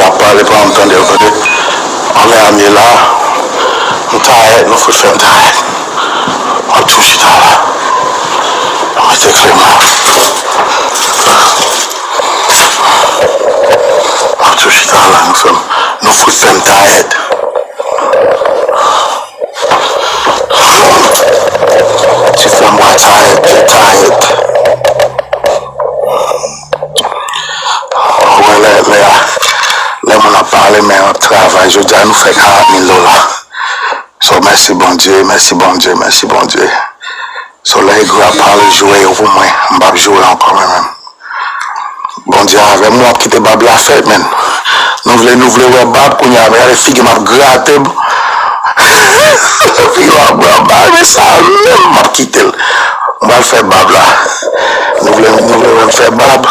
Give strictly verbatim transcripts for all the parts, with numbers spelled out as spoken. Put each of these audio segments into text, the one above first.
Ap pale pa m tande l, tande. Anlè a m ye la. M tayèt, nou fout fè m tayèt. M ap tou chita la. Mwen te fè mal. M ap tou chita la, nou fè m, nou fout fè m tayèt. Ti fè m bwa tayèt, tayèt. Ou wè lè, lè, lè moun ap pale, men ap travay, jodi a nou fè karant mil dola. So, mèsi Bondye, mèsi Bondye, mèsi Bondye. So, lè egri ap pale, joure yo pou mwen, m p ap joure ankò mwen menm. Bondye avè m, w ap kite bab la fèt, men. Nou vle, nou vle wè bab, kounye a, men gade figi m ap grate m. Figi m ap grate m, men sa menm, m ap kite l. M pral fè bab la. Nou vle, nou vle wè m fè bab.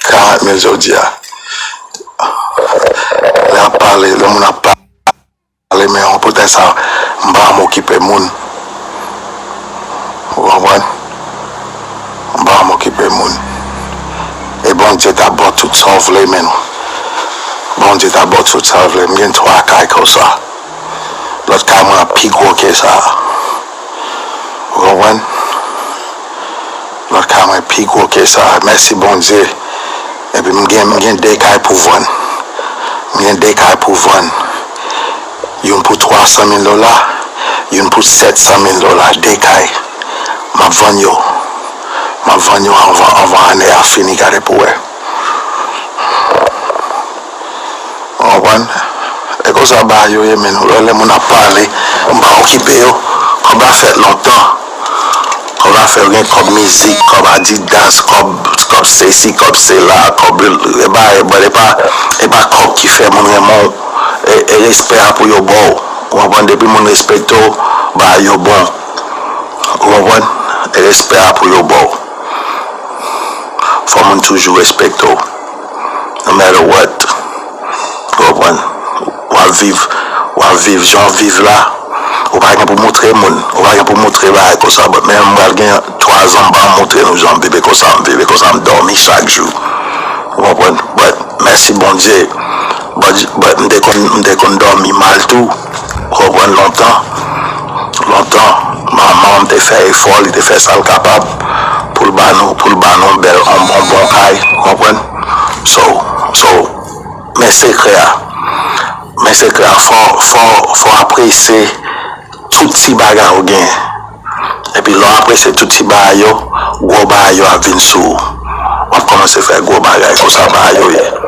Karant mil jodi a. Lè ap pale, lè moun ap pale, men yon poutèt sa, m pa m okipe moun. Ou konprann? M pa m okipe moun. E Bondye ta ba w tout sa w vle, men. Bondye ta ba w tout sa w vle. M gen twa kay konsa. Lòt kay mwen an pi gwo ke sa. Ou konprann? Lòt kay mwen pi gwo ke sa. Mèsi Bondye. Epi m gen, m gen de kay pou vann. M gen de kay pou vann. Youn pou twa san mil dola, youn pou sèt san mil dola, de kay. M ap vann yo. M ap vann yo anvan, anvan ane a fini, gade pou wè. Ou konprann? E konsa bagay yo ye, men. Ou wè lè moun ap pale, m pa okipe yo. Kòb la fèt lontan. Kòb la fèt, gen kòb mizik, kòb Adidas, kòb, kòb sesi, kòb sela, kòb, e ba, e ba, e pa, e pa kòb ki fè moun renmen w. E, e respè a pou yo ba w. Ou konprann? Depi moun respekte w, bagay yo bon. Ou konprann? E respè a pou yo ba w. Fò moun toujou respekte w. No matter what. Ou konprann? W ap viv, w ap viv jan w viv la. Ou pa gen pou moutre moun. Ou pa gen pou moutre bagay konsa. But men m pral gen twa zan m pa moutre nou jan m viv e konsa m viv e konsa m dòmi chak jou. Ou konprann? But mèsi Bondye. But, but m te konn, m te konn dòmi mal tou. Ou konprann? Lontan. Lontan. Manman m te fè efò, li te fè sa l kapab pou l ba nou, pou l ba nou bèl, on, on bon kay. Ou konprann? So, so, men sekrè a. Men sekrè a, fò, fò, fò apresye tout ti bagay ou gen. Epi lè w apresye tout ti bagay yo, gwo bagay yo ap vin sou ou. W ap kòmanse fè gwo bagay, konsa bagay yo ye.